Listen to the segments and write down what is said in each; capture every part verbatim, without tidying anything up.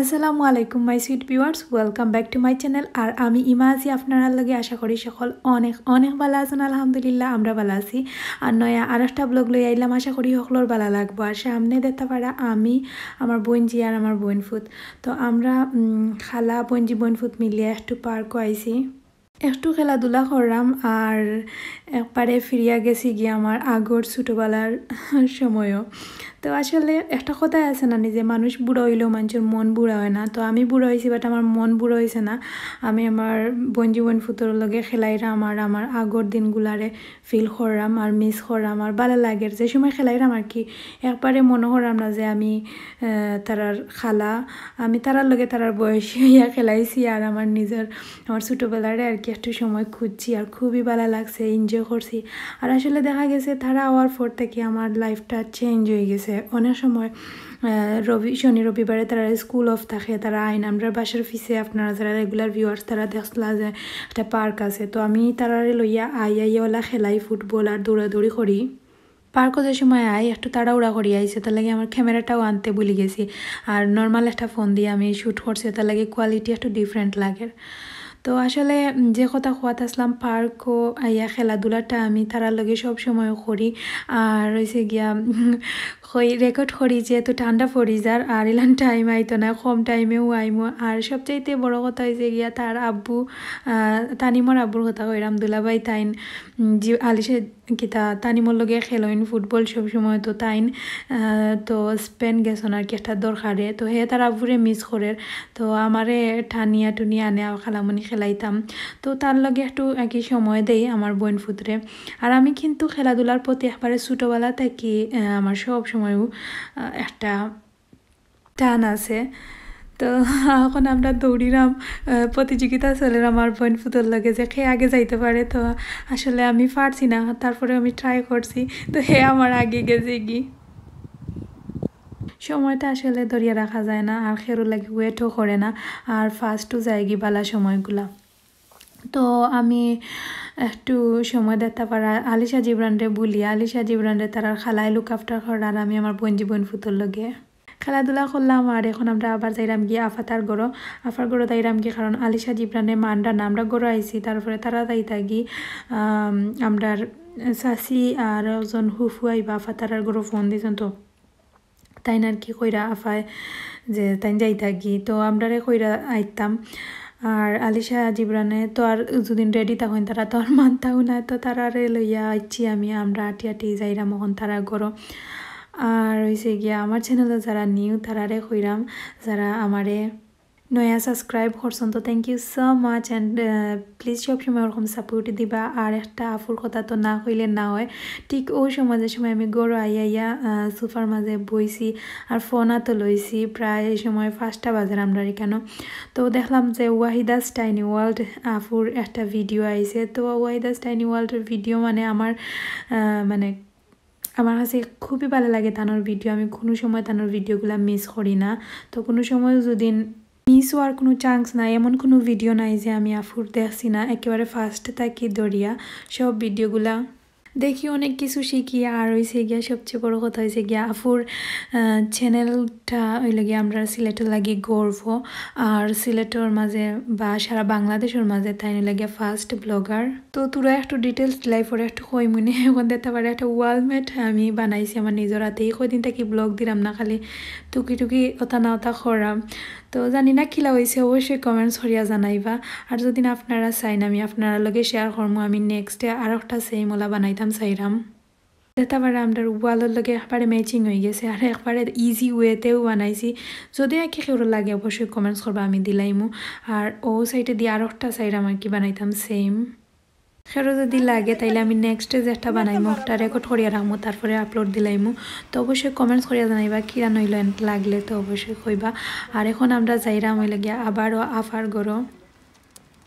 আসসালামু আলাইকুম my sweet viewers, welcome back to my channel। আর আমি ইমা আছি আপনারার লগে। আশা করি সকল অনেক অনেক ভালা আছইন। আলহামদুলিল্লাহ, আমরা ভালা আছি। আর নয়া আরেকটা vlog লইয়া আইলাম, আশা করি সকলর ভালা লাগবো। আর সামনে দেখতা পারা আমি, আমার বইনজি আর আমার বইনফুত। তো আমরা, উম, খালা বইনজি বইনফুত মিলিয়া একটু পার্কো আইছি। একটু খেলাধুলা করলাম আর একবারে ফিরিয়া গেছি গিয়া আমার আগর ছোটবেলার সময়ও। তো আসলে একটা কথাই আছে না নি, যে মানুষ বুড়া অইলেও মানষর মন বুড়া অয় না। তো আমি বুড়া অইছি, but আমার মন বুড়া অইছে না। আমি আমার বইনজি বইনফুতর লগে খেলাইরাম আর আমার আগর দিনগুলারে feel করলাম আর miss করলাম আর ভালা লাগের। যে সময় খেলাইরাম আর কি, একবারে মনো করলাম না যে আমি, আহ, তারার খালা, আমি তারার লগে তারার বয়সী অইয়া খেলাইছি আর আমার নিজর, আমার ছোটবেলারে আর কি একটু সময় খুঁজছি আর খুবই ভালা লাগছে, enjoy করছি। আর আসলে দেখা গেছে তারা আওয়ার পর থাকি আমার lifeটা change অই গেছে। অনেক সময়, আহ, রবি, শনি রবিবারে তারার school off থাকে, তারা আইন আমরার বাসার পিছে, আপনারা যারা regular viewers তারা দেখছলা যে একটা পার্ক আছে, তো আমি তারারে লইয়া আই, আইয়া ওলা খেলাই football আর দৌড়াদৌড়ি করি। পার্কো যে সময় আই একটু তাড়াহুড়া করি আইছি, তার লাগি আমার cameraটাও আনতে ভুলি গেছি। আর normal একটা phone দিয়া আমি shoot করছি, তার লাগি quality একটু different লাগের। তো আসলে, উম, যে কথা কওয়াত আছলাম, পার্কো আইয়া খেলাধুলাটা আমি তারার লগে সব সময় করি। আর অইছে গিয়া, উম, কই record করি যেহেতু ঠান্ডা পড়ি যার, আর ইলান time আইতো না, কম timeও আইমু। আর সবচাইতে বড় কথা অইছে গিয়া তার আব্বু, আহ, তানিমর আব্বুর কথা কইরাম, দুলাভাই তাইন, উম, জি, আলিশা কিতা তানিমর লগে খেলইন football সব সময়, তো তাইন, আহ, তো Spain গেছইন আর কি একটা দরকারে, তো হে তার আব্বুরে miss করের, তো আমারে টানিয়া টুনিয়া আনে আর খালামণি খেলাইতাম, তো তার লগে একটু আর কি সময় দেই আমার বইনফুতরে। আর আমি কিন্তু খেলাধুলার প্রতি একবারে ছোটবেলা থাকি, আহ, আমার সব সময়ও, আহ, একটা টান আছে। তো এখন আমরা দৌড়িরাম, আহ, প্রতিযোগিতা চলের আমার বইনফুতর লগে যে কে আগে যাইতে পারে। তো আসলে আমি পারছি না, তারপরে আমি try করছি, তো হে আমার আগে গেছে গি। সময়টা আসলে ধরিয়া রাখা যায় না, আর কেউর লাগি waitও করে না, আর fastও যায় গি ভালা সময়গুলা। তো আমি একটু সময় দেখতা পারা আলিশা জিবরানরে ভুলি, আলিশা জিবরানরে তারার খালায় look after করার, আর আমি আমার বইনজি বইনফুতর লগে খেলাধুলা করলাম। আর এখন আমরা আবার যাইরাম গি আফাতার ঘরো, আফার ঘরো যাইরাম গি, কারণ আলিশা জিবরানে মানরা না, আমরা ঘরো আইছি, তারপরে তারা যাইতা গি, আম, আমরার চাচি আর একজন হুফু আইবা, আফাতারার ঘরো phone দিছইন, তো তাইন আর কি কইরা আফায় যে তাইন যাইতা গি, তো আমরারে কইরা আইতাম। আর আলিশা জিবরানে তো আর যদিন ready থাকইন, তারা তো আর মানতাও না, তো তারারে লইয়া আইছি আমি, আমরা আটি আটি যাইরাম এখন তারার ঘরো। আর অইছে গিয়া আমার channelও যারা new, তারারে কইরাম, যারা আমারে নয়া subscribe করছইন, তো thank you so much and, আহ, please সব সময় ওরকম support দিবা। আর একটা আফুর কথা তো না কইলে না অয়, ঠিক ওই সময় যে সময় আমি ঘরো আইয়া আইয়া, আহ, সোফার মাঝে বইছি আর phone আতো লইছি, প্রায় এই সময় পাঁচটা বাজের আমরার ইকানো। তো দেখলাম যে Wahida's Tiny World আফুর একটা video আইছে। তো Wahida's Tiny Worldর video মানে আমার, আহ, মানে আমার কাছে খুবই ভালা লাগে তানর video, আমি কুনু সময় তানর videoগুলা miss করি না। তো কুনু সময় যদিন miss অওয়ার কুনু chance নাই, এমন কুনু video নাই যে আমি আফুর দেখছি না, একেবারে first থাকি ধরিয়া সব videoগুলা দেখি, অনেক কিছু শিখি। আর অইছে গিয়া সবচেয়ে বড় কথা অইছে গিয়া আফুর, আহ, channelটা অইলো গিয়া আমরার সিলেটর লাগি গর্ব, আর সিলেটর মাঝে বা সারা বাংলাদেশর মাঝে তাইন অইলো গিয়া first vlogger। তো তোরা একটু details দিলাই পরে একটু কইমুনে। এখন দেখতা পারা একটা wall mat আমি বানাইছি আমার নিজর আতে। এই কয়দিন থাকি vlog দিরাম না, খালি টুকি টুকি ওতা না ওতা করাম। তো জানি না কিলা অইছে, অবশ্যই comments করিয়া জানাইবা। আর যদিন আপনারা চাইন আমি আপনারার লগে share করমু, আমি nextএ আরোকটা same ওলা বানাইতাম চাইরাম। দেখতা পারা আমরার wallর লগে একবারে matching অই গেছে, আর একবারে easy wayতেও বানাইছি। যদি আর কি কেউর লাগে অবশ্যই comments করবা, আমি দিলাইমু। আর ও sideএ দিয়া আরোকটা চাইরাম আর কি বানাইতাম same। কেউর যদি লাগে তাইলে আমি nextএ যে একটা বানাইমু, একটা record করিয়া রাখমু, তারপরে upload দিলাইমু। তো অবশ্যই comments করিয়া জানাইবা কিরান অইলো, and লাগলে তো অবশ্যই কইবা। আর এখন আমরা যাইরাম অইলো গিয়া আবারও আফার ঘরো।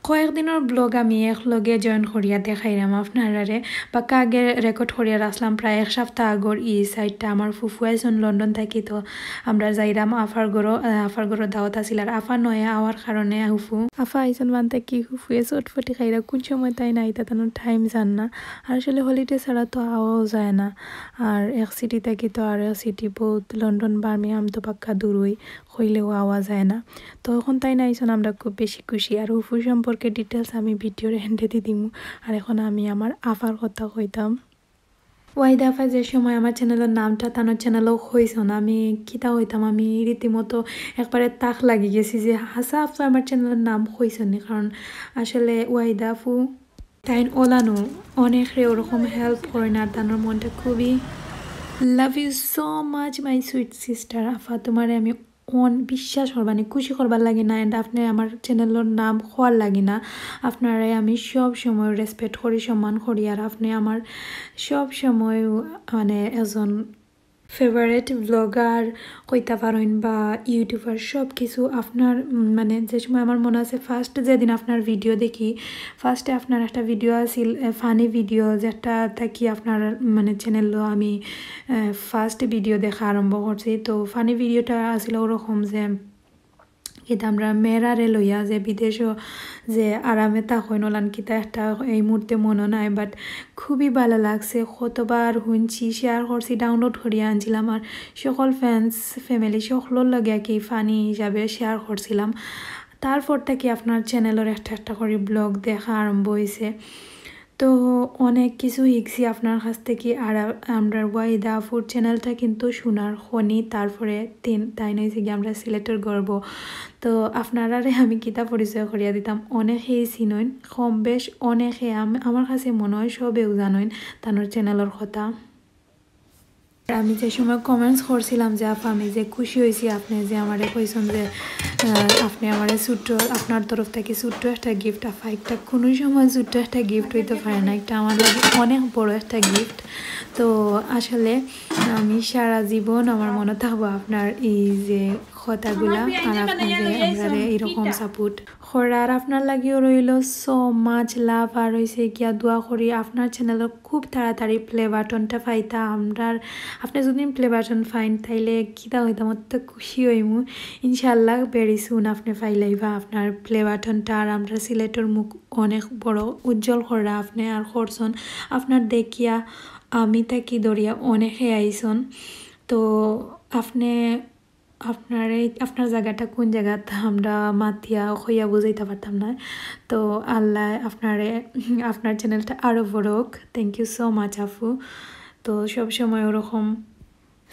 কয়েকদিনর ব্লগ আমি একলগে জয়েন করিয়া দেখাইরাম আপনারারে। বাক্কা আগে রেকর্ড করিয়া রাখলাম প্রায় এক সপ্তাহ আগর। ই সাইডটা আমার ফুফু আইছইন লন্ডন থাকি, তো আমরা যাইরাম আফার ঘরো। আহ, আফার ঘরো দাওয়াত আছিল, আর আফা নয়া আওয়ার কারণে ফুফু, আফা আইছইন বান থাকি, ফুফুয়ে চটফটি খাইরা। কোন সময় তাইন আইতা তানর টাইম জান না। আর আসলে হলিডে ছাড়া তো আওয়াও যায় না। আর এক সিটি থাকি তো আর এক সিটি বহুত, লন্ডন বার্মিংহাম তো বাক্কা দূরই, কইলেও আওয়া যায় না। তো অখন তাইন আইছইন, আমরা খুব বেশি খুশি। আর ফুফু সম্পর্কে ডিটেলস আমি ভিডিওর এন্ডেদি দিমু। আর অখন আমি আমার আফার কথা কইতাম। ওয়াহিদা আফা যে সময় আমার চ্যানেলর নামটা তানর চ্যানেলও কইছইন, আমি কিতা কইতাম, আমি রীতিমতো একবারে তাক লাগি গেছি যে হাছা আফা আমার চ্যানেলর নাম কইছইন নি, কারণ আসলে ওয়াহিদা আফু তাইন অলানু অনেকরে ওরকম হেল্প করইন, আর তানর মনটা খুবই, love you so much my sweet sister। আফা, তোমারে আমি অন বিশ্বাস করবা নি, খুশি করবার লাগি না, and আপনে আমার চ্যানেলর নাম কওয়ার লাগি না। আপনারে আমি সব সময় রেসপেক্ট করি, সম্মান করি, আর আপনে আমার সব সময় মানে একজন ফেভারিট ব্লগার কইতা পারইন বা ইউটিউবার, সব কিছু আপনার, উম, মানে যে সময় আমার মনে আছে ফার্স্ট যেদিন আপনার ভিডিও দেখি, ফার্স্টে আপনার একটা ভিডিও আছিল, ফানি ভিডিও, যেটা থাকি আপনার মানে চ্যানেলও আমি ফার্স্ট ভিডিও দেখা আরম্ভ করছি। তো ফানি ভিডিওটা আছিল ওরকম যে কিতা আমরা মেয়েরারে লইয়া যে বিদেশও যে আরামে থাকইন অলান কিতা একটা এই মুহূর্তে মনো নাই, বাট খুবই ভালা লাগছে। কতবার হুনছি, শেয়ার করছি, ডাউনলোড করিয়া আনছিলাম। আর সকল ফ্রেন্ডস, ফ্যামিলি সকলর লগে আর কি ফানি হিসাবে শেয়ার করছিলাম। তারপর থাকি আপনার চ্যানেলর একটা একটা করি ব্লগ দেখা আরম্ভ হইছে। তো অনেক কিছু শিখছি আপনার কাছ থাকি। আর আ-, আমরার ওয়াহিদা আফুর চ্যানেলটা কিন্তু সোনার খনি, তারপরে তিন, তাইন অইছে গিয়া আমরার সিলেটর গর্ব। তো আপনারারে আমি কিতা পরিচয় করিয়া দিতাম, অনেকেই চিনইন, কম বেশ অনেকে, আম-, আমার কাছে মনে হয় সবেউ জানইন তানর চ্যানেলর কথা। আমি যে সময় কমেন্টস করছিলাম যে আফা, আমি যে খুশি হইছি আপনে যে আমারে কইছইন যে, আহ, আপনে আমারে ছোট্ট, আপনার তরফ থাকি ছোট্ট একটা গিফট, আফা, একটা কোনো সময় ছোট্ট একটা গিফট হইতে পারে না, একটা আমার লাগি অনেক বড় একটা গিফট। তো আসলে আমি সারা জীবন আমার মনে থাকবো আপনার এই যে কথাগুলা, আর আপনে যে আমরারে এরকম সাপোর্ট করার, আপনার লাগিও রইল so much love। আর হইছে গিয়া দোয়া করি আপনার চ্যানেলর খুব তাড়াতাড়ি প্লে বাটনটা পাইতা। আমরার, আপনে যদি প্লে বাটন পাইন, তাইলে কিতা হইতাম, অত খুশি হইমু। ইনশাআল্লাহ, very soon আপনে পাইলাইবা আপনার প্লে বাটনটা। আর আমরার সিলেটর মুখ অনেক বড় উজ্জ্বল করা আপনে আর করছইন। আপনার দেখিয়া আমি থাকি ধরিয়া অনেকে আইছইন। তো আপনে আপনারে, আপনার জাগাটা কোন জাগাত আমরা মাতিয়া কইয়া বুঝাইতা পারতাম না। তো আল্লাহ আপনারে, আপনার চ্যানেলটা আরো বড় হোক। Thank you so much আফু। তো সব সময় ওরকম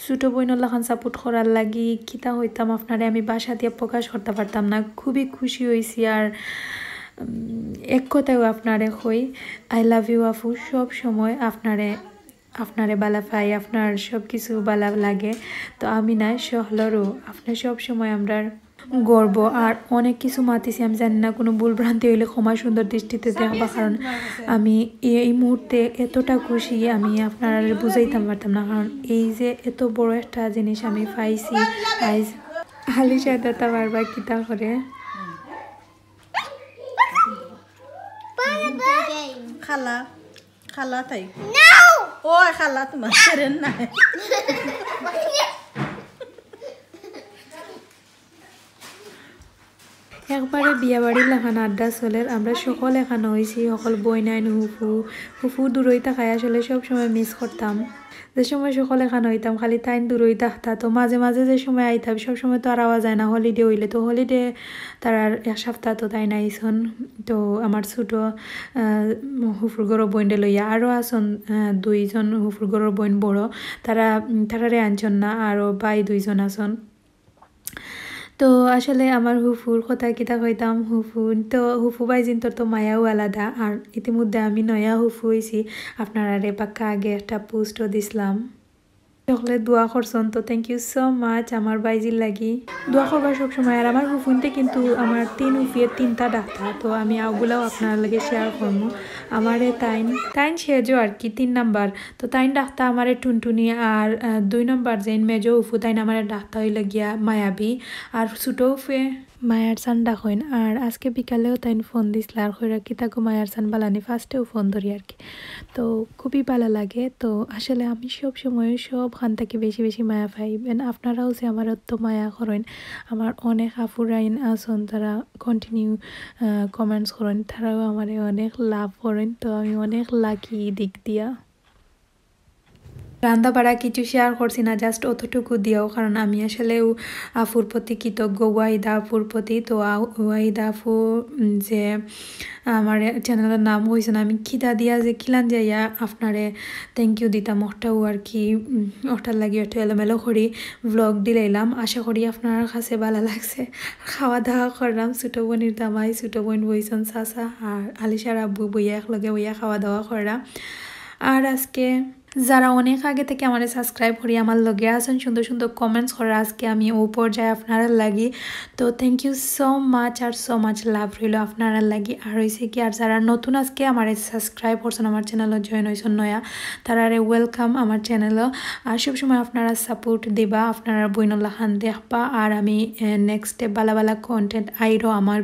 ছোট বইনর লাখান সাপোর্ট করার লাগি কিতা হইতাম আপনারে আমি ভাষা দিয়া প্রকাশ করতা পারতাম না। খুবই খুশি হইছি। আর, উম, এক কথায়ও আপনারে কই, I love you আফু। সব সময় আপনারে আপনারে বালা পাই, আপনার সব কিছু বালা লাগে। তো আমি না, সকলরও আপনে সব সময় আমরার গর্ব। আর অনেক কিছু মাতিছি, আমি জানি না, কোনো ভুল ভ্রান্তি হইলে ক্ষমা সুন্দর দৃষ্টিতে দেখবা, কারণ আমি এই মুহূর্তে এতটা খুশি, আমি আপনারে বুঝাইতাম পারতাম না, কারণ এই যে এত বড় একটা জিনিস আমি পাইছি। আইজ খালি সাদাতা বারবার কিতা করে। খালা, খালা তাই। ও খালা, তোমার ফ্রেন্ড না। একবারে বিয়া বাড়ির লাখান আড্ডা চলের। আমরা সকল এখানো হইছি, সকল বইনাইন, হুফু, হুফু দূরই থাকায় আসলে সব সময় মিস করতাম। যে সময় সকল এখানো হইতাম, খালি তাইন দূরই থাকতা। তো মাঝে মাঝে যে সময় আইতাম, সব সময় তো আর আওয়া যায় না, হলিডে হইলে। তো হলিডে তারার এক সপ্তাহ তো তাইন আইছইন। তো আমার ছোট, আহ, হুফুর ঘরর বইনরে লইয়া আরও আছইন, আহ, দুইজন হুফুর ঘরর বইন বড়, তারা, উম, তারারে আনছইন না, আরও ভাই দুইজন আছইন। তো আসলে আমার হুফুর কথা কিতা কইতাম, হুফু তো, হুফু ভাইজিন্তর তো মায়াও আলাদা। আর ইতিমধ্যে আমি নয়া হুফু হইছি, আপনারারে বাক্কা আগে একটা পোস্টও দিছলাম। সকলে দোয়া করছইন, তো thank you so much আমার ভাইজির লাগি। দোয়া করবা সব সময়। আর আমার হুফুনতে কিন্তু আমার তিন হুফিয়ে তিনটা ডাকতা, তো আমি ওগুলাও আপনার লগে শেয়ার করমু। আমারে তাইন, তাইন সেজো আর কি, তিন নাম্বার। তো তাইন ডাকতা আমারে টুনটুনি, আর, আহ, দুই নম্বর যেইন মেজো হুফু, তাইন আমারে ডাকতা হইল গিয়া মায়াবী, আর ছোট হুফুয়ে মায়ার সান ডাকইন। আর আজকে বিকালেও তাইন ফোন দিছলা আর কইরা কিতা গো মায়ার সান বালানি, ফার্স্টেও ফোন ধরি আর কি। তো খুবই ভালা লাগে। তো আসলে আমি সব সময় সব খান থাকি বেশি বেশি মায়া পাই। Even আপনারাও যে আমার অত মায়া করইন, আমার অনেক আফুরাইন আছইন, তারা কন্টিনিউ কমেন্টস করইন, তারাও আমারে অনেক লাভ করইন। তো আমি অনেক লাকি দিক দিয়া। রান্দা বাড়া কিছু শেয়ার করছি না, জাস্ট অতটুকু দিয়াও, কারণ আমি আসলেও আফুর প্রতি কৃতজ্ঞ, ওয়াহিদা আফুর প্রতি। তো আ-, ওয়াহিদা আফু, উম, যে আমার চ্যানেলের নাম কইছেন, আমি কিতা দিয়া যে কিলান যাইয়া আপনারে থ্যাংক ইউ দিতাম, ওটাও আর কি, উম, ওটার লাগি একটু এলোমেলো করি ব্লগ দিলাইলাম। আশা করি আপনার কাছে ভালা লাগছে। খাওয়া দাওয়া করলাম, ছোটো বোনের দামাই, ছোটো বোন বইছন চাচা, আর আলিশার আব্বু বইয়া একলগে বইয়া খাওয়া দাওয়া করলাম। আর আজকে যারা অনেক আগে থাকি আমারে সাবস্ক্রাইব করি, আমার লগে আছইন, সুন্দর সুন্দর কমেন্টস করার, আজকে আমি ও পর্যায়ে আপনারার লাগি। তো thank you so much R so much love রইল আপনারার লাগি। আর হইছে কি, আর যারা নতুন আজকে আমারে সাবস্ক্রাইব করছন, আমার চ্যানেলও জয়েন হইছন নয়া, তারারে ওয়েলকাম আমার চ্যানেলও। আর সবসময় আপনারা সাপোর্ট দিবা, আপনারা বইনর লাখান দেখবা। আর আমি নেক্সটে বালা বালা কন্টেন্ট আইরো আমার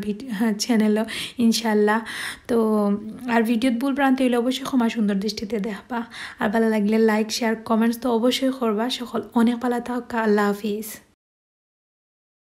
চ্যানেলও ইনশাল্লাহ। তো আর ভিডিওত ভুল ভ্রান্তি হইলে অবশ্যই ক্ষমা সুন্দর দৃষ্টিতে দেখবা। আর ভালা লাগলে লাইক, শেয়ার, কমেন্টস তো অবশ্যই করবা। সকল অনেক ভালা থাকা, আল্লাহ হাফিজ।